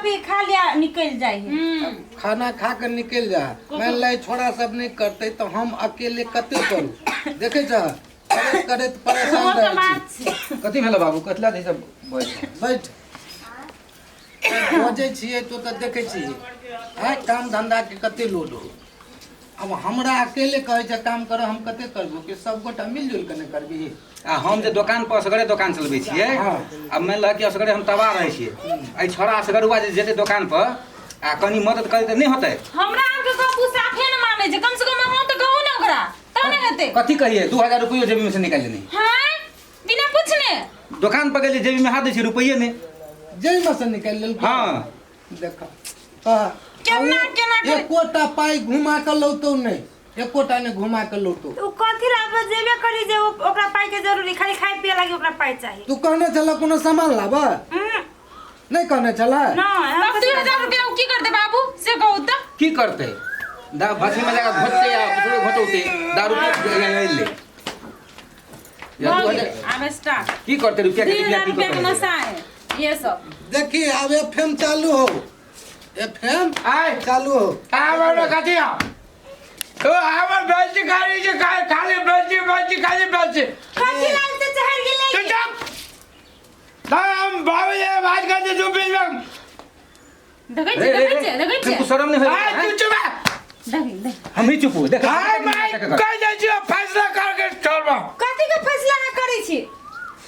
पी खा लिया निकलि जाइ है। खाना खा के निकलि जा। मान ले छोड़ा सब नहीं करते तो हम अकेले कते करू? देखे छ, करैत करैत परेशान ओ तऽ रहै बात छी। छै। कथी भेल बाबू? कथला दी सब बैठ बैठ बजै छियै तो तऽ देखै छियै आँय, काम धंधा के कते लोड हो। अब हमरा अकेले कहै छै काम कर, हम कते करबो? कि सब गोटा मिलजुल के नहि करबी? आ हम जे दोकान पर असगरे दोकान चलबै छियै। आब मानि लह कि असगरे हम तबाह रहै छियै। एहि छोड़ा असगरुआ जे जेतै दोकान पर आ कनि मदद करै तऽ नहि होतै? हमरा अहाँके गप ओ साफे ने मानै छै। कम से कम अहाँ तऽ कहू ने ओकरा, तब ने हेतै। कथी कहिए? 2000 रुपैयो जेबीमे से निकालि लेने। हाँ, बिना पूछने दोकान पर गेलियै, जेबीमे हाथ दै छियै, रुपैये नहि। जाहिमे से निकालि लेलकै। देख। केना केना करे- एकोटा पाइ घुमा के लौतौ नहि, एकोटा नहि घुमा के लौतौ। ओ कथी ला जेबे करी जे ओकरा पाइ के जरूरी? खाली खाय पिए लागी ओकरा पाइ चाही। तू कहने छल कोनो सामान लाब? नहि कहने छल? नहीं, हम तब 2000 रुपया ओ की करतै बाबू, से कहू तऽ। की करतै? दा भसीमे जाकऽ घोटतै आ थोड़े घोटौतै दारू ले या भऽ 2000 गेलै, आब स्टार्ट। की करतै रुपया के? दू रुपया हजार की रुपया के करतै? नशा है ये सब। देखी, आब एफ एम चालू हो, एफ एम आय चालू हो। आब कथी आ ओ हमर बेटी खाली छै, खाली बेटी बेटी खाली बेटी। कथी लाल से चढ़ गेलै? तू चुप। हम बाबू जी बात करते, तू बीच में देखै रे छियै? रे देखै रे छियै? देखै तुमको छियै? शरम नहीं आय होई? तू चुप। देखी देखी। हम ही चुप हो, देख। आय मैं कह दे छियो, फैसला करके छोड़बो। कथी के फैसला अहाँ करै छी?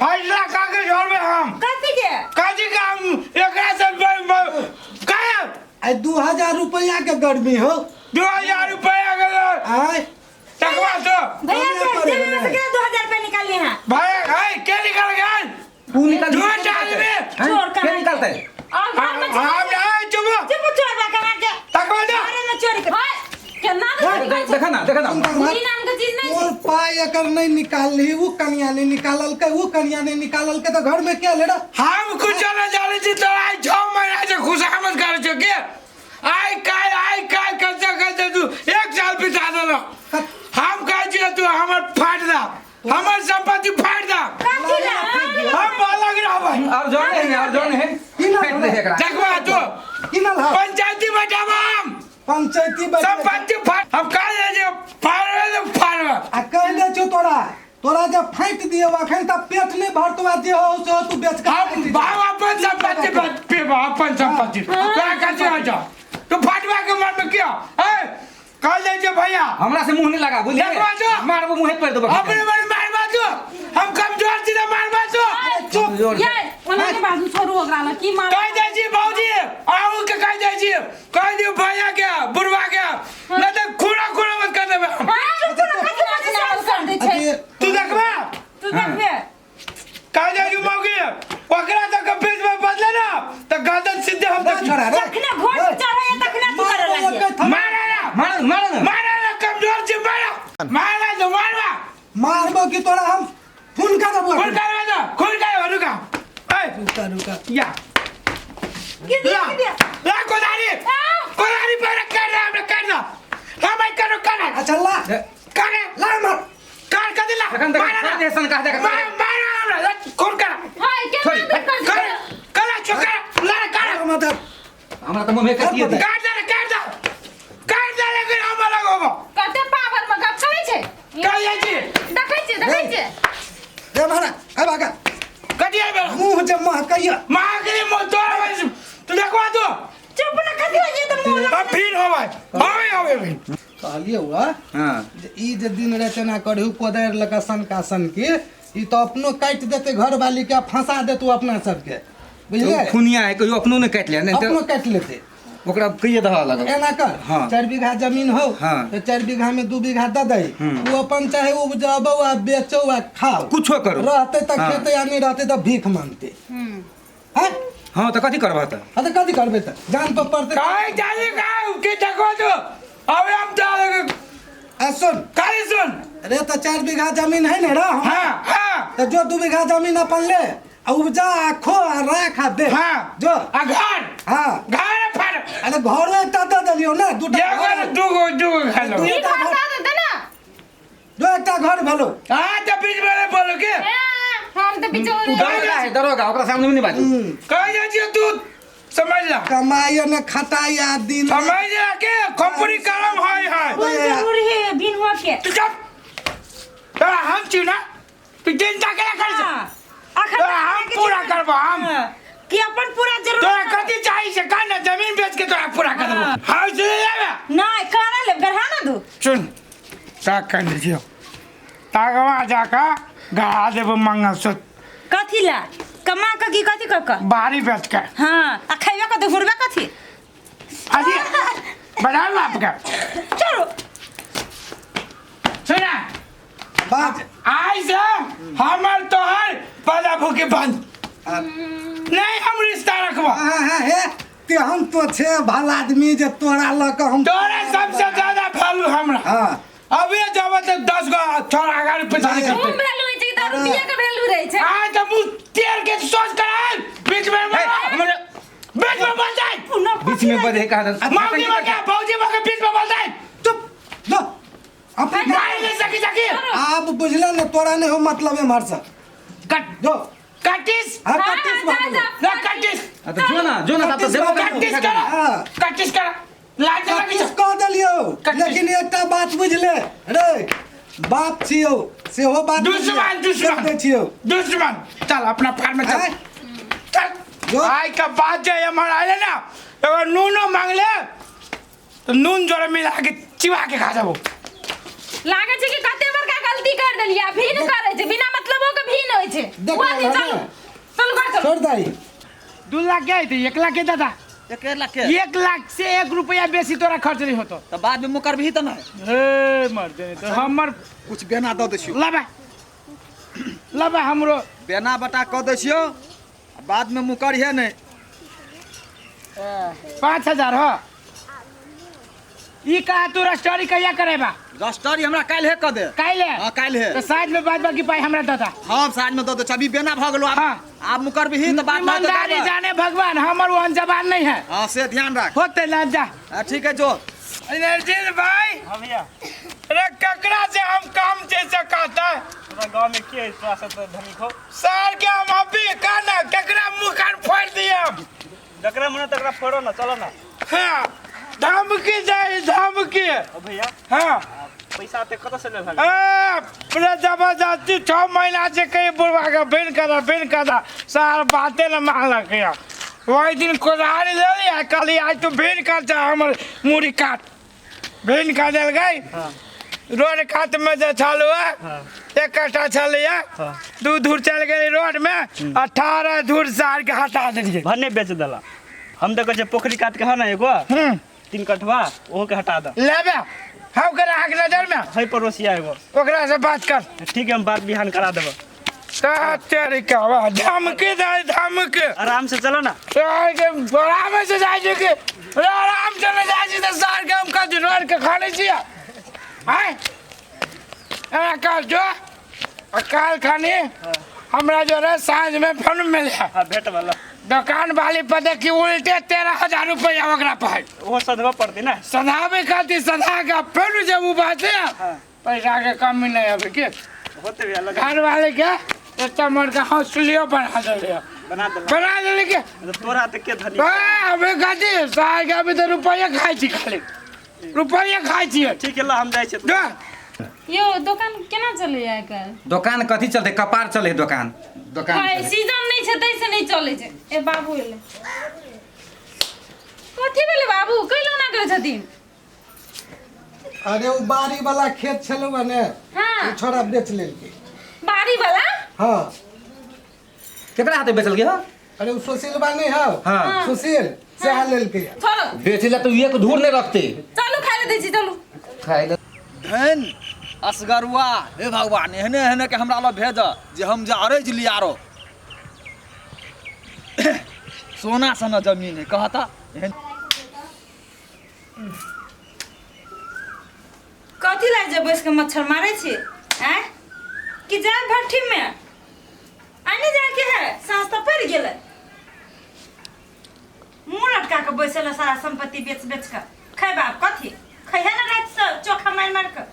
फैसला करके छोड़बे हम। कथी के? कथी के हम एकरा से काय आइ 2000 रुपया के गर्मी हो। 2000 रुपया के आय तकवा तो भैया कमे के पड़े जेबी में से ने। केना 2000 रुपया निकालली हैं? भाई भाई के निकल गए? तू निकाल। दू आदमी। हैं? चोर के कहाँ निकालते? और घर में हम नहीं चुप। चुप, चोर बा कहाँ के? तकवा दो। घरे में चोरी कर हाय, केना के निकाल छै? देखा ना, देखा ना। ई नाम के चीज नहीं छै। तोर पाइ एकर नहीं निकालली, उ कनिया नहीं निकाललकै, उ कनिया नहीं निकाललकै तऽ घर में के ले रे? हम कुछ न जाने छी तो आइ 6 महीना से खुशामद करे छो के आइ काल आइ काल करते करते तू एक साल बिता देलो। हम कहै छियै तू हमर फाड़ दा, हमर संपत्ति फाड़ दा। कथी ला? हम अलग रहबै। और जौन है, और जौन है। की नाम फेंक दे एकरा। देखबा तू। की नाम है? पंचायती बैठाबा हम। पंचायती बैठे। संपत्ति फाड़, हम कहै जे फाड़बे तो फाड़बे। आ कहि दै छौ तोरा, तोरा जे फाटि दियौ अखन तऽ पेट नहि भरतौ आ जे हो से हो, तू बेच के हम बाप अपन संपत्ति पेबा, अपन संपत्ति तोरा कथी होइ छौ? तू फाटबा के मन में किया ए कह जाइ छै भैया? हमरा से मुंह नहीं लगा, बुझलिए? देखबा जो। मारबो, मुंहे पर देबो। अपने मन मारबा तू, हम कमजोर छी तऽ मारबा तू। चुप। ये ओना के बाजू, छोड़ू ओकरा लग की मार। कह जाइ छी भौजी, अहूँ के कह जाइ छी, कह दियौ भैया के, बुढ़वा के, नहि तऽ खूना खूना मत कर देबै हम। कर दै छै। अथी तू देखबा। तू देखबे। कह जाइ छी मौगी, ओकरा तऽ के बीच में बदले ना तऽ गर्दन सीधे हम रे छोड़ा रे। जखने घोट चढ़े तखने तू करे लागी। मारा ना। मार, मार ना। मारा ना, कमजोर छी, मारा मारा तो मारबा। मारबो कि तोरा हम फोन करबो। खून करबा दो, खून करबा, रुका ए। रुका रुका। या। की दिया? ला। की दिया? ला कोदारी, कोदारी पर कर रहा हमने, कर दो हम करो कर। अच्छा ला। कर। ला मार। कर कर दिला। तखन तखन मारा ना। छोड़ दे सन कह दे। मार मारा हमरा ला, खून कर। हाय, केना छोड़, के कर कर छै? कर छोकरा ला कर। मतलब हमरा तऽ मुंह में कटिए दे। काट दे, काट दे, काट दे, लेकिन हम अलग होबो। कते पावर में गप करै छै। कह जाइ छी। देखै छियै, देखै छियै। रे मारा आ भागा। कटिया बे। मुंह जे महकैया। माँ के मुंह तोरा बस तू देखवा तू। चुप न, कथी हो जे तऽ मुंह अब फिर होबै होबै होबै फिर। कहलिए हुआ जे ई जे दिन राति एना करहु कोदारि लऽ कऽ सनका सनकी, ई तऽ अपनो काटि देतै घरवाली के आ फंसा देतौ अपना सबके, बुझलियै? खुनिया है, कहियो अपनो नहीं काटि ले नहीं। अपनो तऽ काटि लेतै। ओकरा कहिए दह लगल। एना कर। 4 बीघा जमीन हो। तऽ 4 बीघा में 2 बीघा दऽ दही, ओ अपन चाहे उपजाबो आ बेचो आ खाओ। कुछो करू। रहतै तऽ खेतै आ नहि रहतै तऽ भीख मांगतै। हैं? हाँ, तऽ कथी करबह तऽ? हाँ, तऽ कथी करबै तऽ जान पर पड़तै। काहे जाने का के देखो तो अब हम जा आ सुन। काहे सुन? अरे तऽ 4 बीघा जमीन है ने रे? हाँ हाँ। तऽ जो 2 बीघा जमीन अपन ले आ उपजा आ खो आ राख आ दे। जो। आ घर। घर फाड़। अरे घरो एकटा दऽ देलियौ ने, दूटा एगो घर। ने दूगो, दूगो खा लो। दुइये ई टा घर घर। दऽ देतै ने। जो एकटा घर भेलो। हाँ तऽ बीच में नहीं बोलो के। ए, हम तऽ बिचौलिया। तू दरोगा है, दरोगा, ओकरा सामने में नहीं बाजू। कह जाइ छियै तू। समझ ला कमाई ने खटाई आ दिन समझ ला के कंपनी करम है है कोन जरूरी है बिन हुआ के तू चुप तोरा हम छी ना तू चिंता केना कर हाँ, अखन तोरा हम पूरा करबो हम हाँ, कि अपन पूरा जरूरत तोरा कथी चाही से कह ना जमीन बेच के तोरा पूरा कर देबो हाँ से लेबे नहीं करा लेब गढ़ा ना दू सुन का कर लीजिए तागवा जाकर गड़ा देबो मंगलसूत्र कथी ला कमा के की कथी कऽ कऽ बारी बेच के हाँ आ खैबे कथी हुरबे कथी अजी बना बाप के चलो सुना बाप आज से हमर तोहर पदा भूखी बंद नहीं हम रिश्ता रखबो हाँ हाँ हे ते हम तो छे भला आदमी जे तोरा लऽ कऽ हम तोरा सबसे ज्यादा वैल्यू हमरा हाँ अबे जब तक 10 गो छोरा अगाडि पछाडि खूब करते वैल्यू होइ छै कि तऽ रुपैआ के वैल्यू रहै छै आज तो मुंह तेर के सोच कर आए बीच में हमरा बीच में बोल जाए बीच में बजे कहा मौजी में क्या भौजी में के बीच में बोल जाए चुप जो अपने मार ले सकी सकी आब बुझले ने तोरा नहीं हो मतलब एम्हर से कट जो कटिस हाँ हाँ, कट्टिस जा, भऽ गेलौ। जा। ना कटिस तो जो ना जो ना तब तो देबो कटिस करा हाँ। कटिस करा लाज लगी कट्टिस कऽ देलियौ कट्टिस। लेकिन एकटा बात बुझले रे बाप छियौ सेहो बात बुझले। दुश्मन दुश्मन कहि दै छियौ दुश्मन चल अपना फार्म में चल आँय? चल जो। आय का बात जे हमारा आले ना अगर नूनो मांग ले तो नून जोड़े मिला के चिबा के खा जाबो लागै छै कि कते बड़का गलती कर देलियै आ भीन करै छै बिना मतलबो के भीन होइ छै देख हुआ लेलहो चलू ने। चलू घर चलू छोड़ दही 2 लाख के आते 1 लाख के दादा 1 लाख के 1 लाख से 1 रुपया बेसी तोरा खर्च नहीं होतो तऽ बाद में मुकर भी तऽ नहीं हे मर दे तो हमर कुछ बेना दऽ दै छियौ लबा लबा हमरो बेना बटा कऽ दै छियौ आ बाद में मुकर है नहीं 5000 हो ई कहा तू रजिस्ट्री कहिया करेबा रजिस्ट्री हमरा काल्हि कऽ दे काल्हि हाँ काल्हि तो साँझ में बाद बाकी पाई हमरा दादा हम साँझ में दऽ दै छियौ अभी बेना भऽ गेलो आब हाँ। आब मुकर भी तऽ बाद में हेतौ ईमानदारी दादा। जाने भगवान हमर वहन जबान नहीं है हाँ से ध्यान राख होते लज्जा हाँ, ठीक है जो नरजीत भाई हाँ भैया अरे ककरा से हम काम जैसे कहता है तोरा गाँव में के है तोरा सब तो धनिक हो सर के हम अभी कहना ककरा मुंह कान फोड़ दिए हम जकरा मन तकरा फोड़ो ना चलो ना हाँ धमकी जाए धमकी ओ भैया हाँ पैसा ते कतऽ से लेल ए, पूरा जबरदस्ती 6 महीना से कहीं बुढ़वा के बिन करा सार बातें न मानलक या वही दिन कोदारी ले लिया कहली आज तू बिन कर जा हमर मुड़ी काट बिन कर देल गई रोड कात में जे छल एक कट्ठा छलैया 2 धूर चल गेली रोड में 18 धूर सार के हटा देलियै भने बेच देला हम तऽ कहै छियै पोखरि काट के है ना एगो 3 कठवा ओहो के हटा दे लेबे हम ग्राहक नजर में है पड़ोसिया एगो ओकरा से बात कर ठीक है हम बात बिहान करा देबो तेरी कहवा धमकी दे धमकी आराम से चलो ना आराम से जाइ छी कि आराम से नहि जाइ छी तऽ सार के हम कथी रोड के खाने छियै आँय एना कर जो आ काल्हि खनी हमरा जोरे साँझ में फोन मिले हाँ भेट वाला दुकान वाली पर देखी उल्टे 13,000 रुपया ओकरा पर ओहो सधबऽ पड़तै ना सधाबे खातिर सधा के फेर जे उ बात है पैसा के कमी नहीं अभी के होते भैया लगा घर वाले के एक मर के हौसलियो बना दिलियो बना देला बना दिली के तोरा तऽ के धनी अभी कथी साल के अभी तऽ रुपैआ खाइ छी खाली रुपैआ खाइ छियै ठीक है ला हम जाइ छियै जो यौ दोकान केना चलैया आइ काल्हि दोकान कथी चलते कपार चले दोकान दोकान हाय सीजन नहि छै ताहिसँ नहि चलै छै ए बाबू एलै कथी भेलै बाबू कैला ना कहै छथिन अरे ओ बाड़ी वाला खेत छलौ ने हाँ ओ छोड़ा बेच लेलकै बाड़ी वाला हाँ केकरा हाथे बेचल के हो अरे ओ सुशील बा नहीं हौ हाँ। सुशील सएह लेलकै छोड़ो बेचे ला तो एक धूर नहीं रखते चलू खाइ लए दै छी चलू खाइ ला धन असगरुआ हे भगवान एहने एहने के हमरा लग भेज जे हम जे अरज ली आरो सोना सना जमीन है कहता एहन कथी लाग जे बैस के मच्छर मारै छी आँय कि जाय भट्ठी में आने जाके है साँस तऽ पड़ि गेलै मुँह लटका के बैसल है सारा संपत्ति बेच बेच के खैबा कथी खैहे ना राति से चोखा मारि मारि के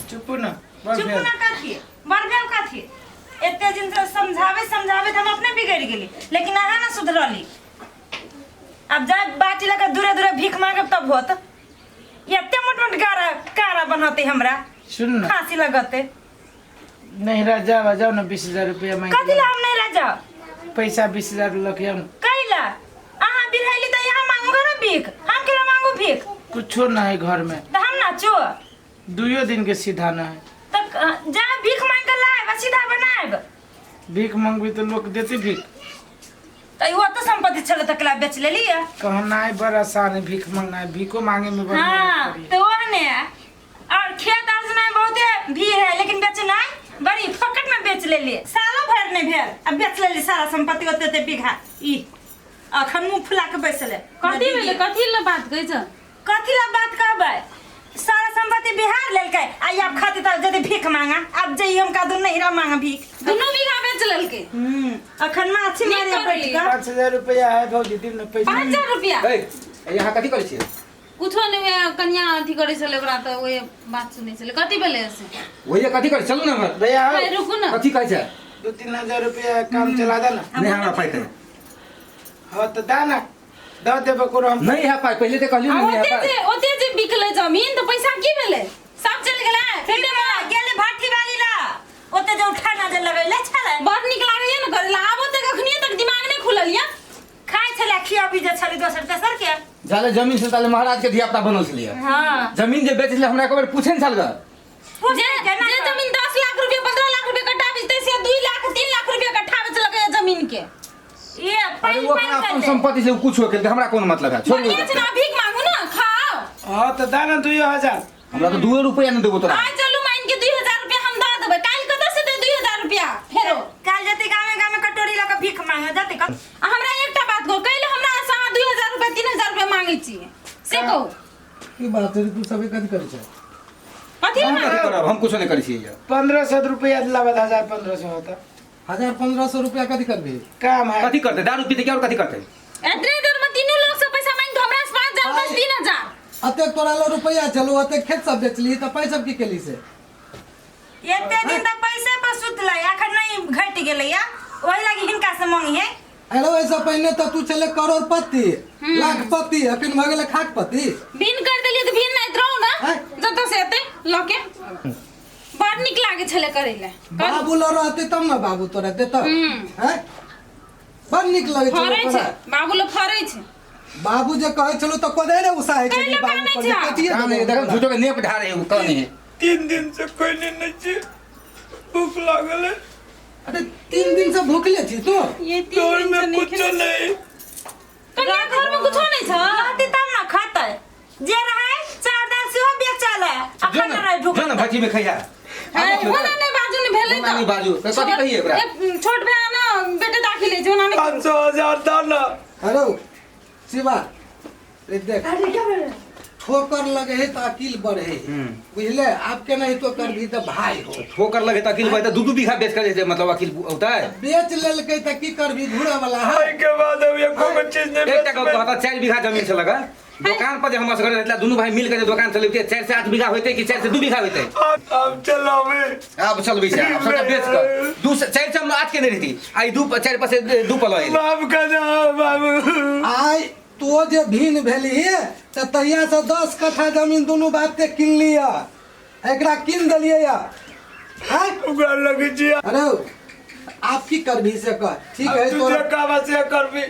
चुप न चुप ना कथी बड़ भेल कथी एते दिन से समझावे समझावे तऽ हम अपने बिगड़ि गेली लेकिन अहाँ ना सुधरली अब जा बाटी लगा दूरे दूरे भीख मांगब तब होत। एते मोट मोट गारा कारा बनते हमरा सुन ना खांसी लगते। नहीं राजा जाओ ना 20,000 रुपया मांग कथी ला हम नहीं राजा पैसा 20,000 लके हम कैला अहाँ बिरहैली त यहाँ मांगू ना भीख हम केला मांगू भीख कुछो ना है घर में त हम नाचो दुइयो दिन के सीधा ना है त जा भीख मांग के लाएब आ सीधा बनाएब। भीख मांगबी तो लोग देते भीख त इहो त संपत्ति छले त केला बेच लेली है। कहना है बड़ा आसान है भीख मांगना है भीखो मांगे में बड़ा हाँ मेहनत करी। तो वो ने और खेत अर्जना बहुते भीड़ है लेकिन बेचना बड़ी फकट में बेच लेली सालो भर नहीं भेल अब बेच लेली सारा संपत्ति ओते ओते बीघा ई अखन मुंह फुला के बैसले। कथी भेलै कथी ले बात कहै छ कथी ला बात कहबै सारा संपत्ति बिहार लेलकै आ आब खाती त जदि भीख मांगा अब जइए हम कादू नहीं रह मांगा भीख दुनू बीघा बेच लेलकै। अखन माछी नीक मारे करली। बैठ के 5,000 रुपया है भौजी दिन में पैसा 5,000 रुपया ए यहाँ कथी करै छियै? कुछो नहीं वएह कनिया अथी करै छलै ओकरा त ओहे बात सुनै छलै। कथी भेलै से ओहे कथी करै चलू ना हमर भैया ए, रुकू ना कथी कहै छै 2-3 हजार रुपया काम चला दा ना। नहीं हमरा पाइ ते हाँ तो दा ना द देबो कोनो हम नहीं है पाइ पहिले ते कहलियो आ नहीं है ओते पाइ जे ओते जे बिकलै जमीन त पैसा की भेलै सब चलि गेलै फिर गेले भाठी वाली ला ओते जे उठा ना जे लगैले छलै बड़ नीक लागैया ने करै ला आब ओते कखनिए तक दिमाग नहि खुलल या खाइ छलै खियाबी जे छलै दोसर तेसर के जाले जमीन से ताले महाराज के धिया पुता बनल छलियै। हाँ जमीन जे बेच छलै हमरा एक बेर पूछे ने छल ग जे जे जमीन 10 लाख रुपया 15 लाख रुपया कट्ठा बेचतै से 2 लाख 3 लाख रुपया कट्ठा बेचलकै जमीन के। ये अरे पाइन वो पाइन अपना अपन करते संपत्ति से कुछ हो केलकै हमरा कोन मतलब है छोड़ बढ़िया छै ना भीख मांगू ना खाओ। हाँ तो दा ना 2,000 हमरा तो 2 रुपया नहीं देबो तोरा। आज चलू मान के 2,000 रुपया हम द देबै काल कतऽ से दे 2,000 रुपया फेरो काल जते गामे गामे कटोरी लऽ के भीख मांगे जते आ हमरा एकटा बात कहू कैले हमरा से अहाँ 2,000 रुपया 3,000 रुपया मांगै छियै से कहू की बात है तू सब कथी करै छै कथी हम मांगै कथी करब हम कुछो नहीं करै छियै 1,500 रुपया दिलाबत 1,500 होता 1,500 रुपया कथी करबी काम है कथी करतै दारू पीतै कि और कथी करतै एतने देर में तीनू लोग से पैसा मांगि के हमरा से 5,000 बस 3,000 अतेक तोरा लग रुपया चलो अतेक खेत सब बेचली त पाइ सब की केली से एते दिन त पैसे पर सुतलै अखन नहीं घटि गेलै या ओहि लागि हिनका से मांगी है। अरे वैसा पहिने त तू छले करोड़पति लाखपति अखन भऽ गेलै खाकपति। बिन कर देलियै त बिन नहीं रहू ना हैं? जतऽ से एतै लके बड़ नीक लागै छलै करै लए बाबू लग रहतै तब ना बाबू तोरा देतौ हैं बड़ नीक लगै छलै फरै छै तोरा। बाबू लग फरै छै बाबू जे कहै छलौ त कोदे रे उसाहै छलै कैले बाबू कानै पर छै? कथिए काम नहीं देबौ देखो झूठो के नेप ढारे है कहने है 3 दिन से कोई नहीं छी भूख लागल है। अरे 3 दिन से भूखले छी तू ये 3 घर दिन से में नहीं कुछ नहीं कनिया घर में कुछो नहीं छ रहती तब ना खातै जे रहै चाउर दाल सेहो बेचल है जो अखन ना रहै जो ढुकल ना भजी में खैया ओना नहीं बाजू नहीं भेलै ओना नहीं बाजू त कथी कहिए ओकरा एक छोट भाई ना बेटे दाखिल छै ओना नहीं 500,000 दा ना। अरे शिवा रे देख ठोकर लगे है तो अकील बढ़े है बुझले आपके नहीं तो करभी तो भाई हो ठोकर लगे त अकील बढ़े 2-2 बीघा बेच कर मतलब अकील होता है बेच लेलकै त की करभी घुरा वाला है ओहि के बाद अब एको गो चीज नहीं एकटा बेचबै। कहता 4 बीघा जमीन छलक दुकान पर जे हम असगर रहला दुनू भाई मिल के जे दुकान चलेते 4 से 8 बीघा होइते कि 4 से 2 बीघा होइते। अब चलाबे अब चलबै छै अब सबटा बेच कर 2 से 4 से हम 8 के नहीं रहती आई 2 4 पर से 2 पल आइल बाप का जा बाबू आइ तो जे भीन भेली त तहिया से 10 कट्ठा जमीन दुनू बाप के किन लिया एकरा किन देलियै या हैं ओकरा लगै छी अरे आप की करभी से कह ठीक है तू तोरा जे कहबा से करबी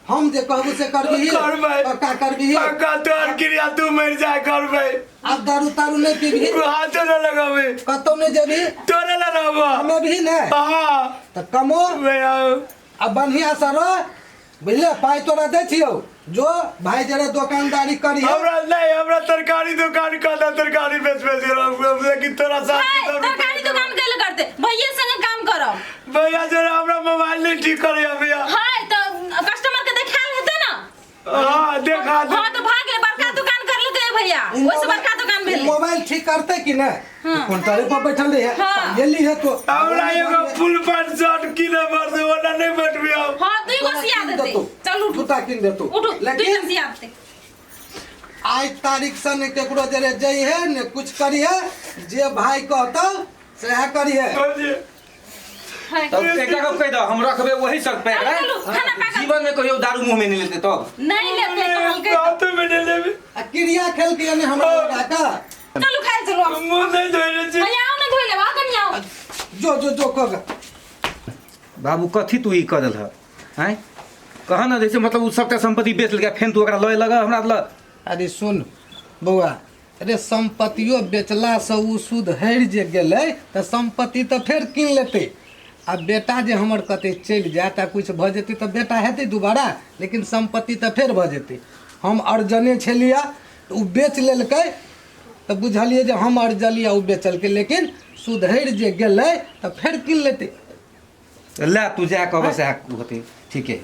हम जे कहबू से करबी करबै। पक्का करबी पक्का तोहर क्रिया तू मरि जाय करबै अब दारू तारू नहीं पीबी हाथो न लगाबी कतौ नहीं जेबी तोरे ला रहबो हमें भी ने हाँ त कमो भैया अब बढ़िया से रह बुझले पाइ तोरा दै छियौ जो भाई जरे दोकानदारी करी हमरा नहीं हमरा तरकारी दुकान कहता तरकारी बेच बेच के रहब लेकिन तोरा साथ हाय, के सब तरकारी दुकान कैले करते भैया संगे काम करब भैया जरा हमरा मोबाइल नहीं ठीक करिया भैया हाय त कस्टमर के देखाल हेतै ना हाँ देखा दे हां तो भाग ले बड़का दुकान कर लेते भैया ओइसे बड़का दुकान भेलै मोबाइल ठीक करते कि नहीं काउंटरे पर बैठल रहे हाँ। ये ली है तो हमरा एगो फुल पैंट शर्ट किने पड़तै ओना नहीं बैठबी हम हां दुई गो सिया देते चल उठू जूता किन देतौ उठू दुई लेकिन गो सिया देते आज तारीख से ने केकरो जरे जई है ने कुछ करी है जे भाई कहता सएह करी है भौजी तब एकटा गप कहि दह, हम रखबै वही शर्त पे चलू, चलू, खाना पाकल। जीवन में कहियो दारू मुंह में नहीं लेते तब। नहीं लेते कहलकै। रात में नहीं लेबे। आ क्रिया खेल के ने हमरा लगा का। चलू खाइ चलू आब। मुंह नहीं धोने छी। अरे आओ ने धोइ लेब, आओ कनि आओ। जो जो जो कह। बाबू कथी तू ई कऽ देलह आँय? कह न, जैसे मतलब उ सबटा संपत्ति बेच लेलकै, फेन तू ओकरा लए लग हमरा लग। अरे सुन बौआ, अरे सम्पत्तियो बेचलासँ ओ सुद हरि जे गेलै तऽ सम्पत्ति तऽ फेर कीन लेतै। आ बेटा जे हमर कतै चलि जायत आ किछु भऽ जेतै तऽ बेटा हेतै दोबारा, लेकिन सम्पत्ति तऽ फेर भऽ जेतै। हम अर्जने छलियै तऽ ओ बेच लेलकै तऽ बुझलियै जे हम अर्जलियै, ओ बेचलकै, लेकिन सुधरि जे गेलै तऽ फेर कीन लेतै। ले तू जा कहबह सएह होतै, ठीके।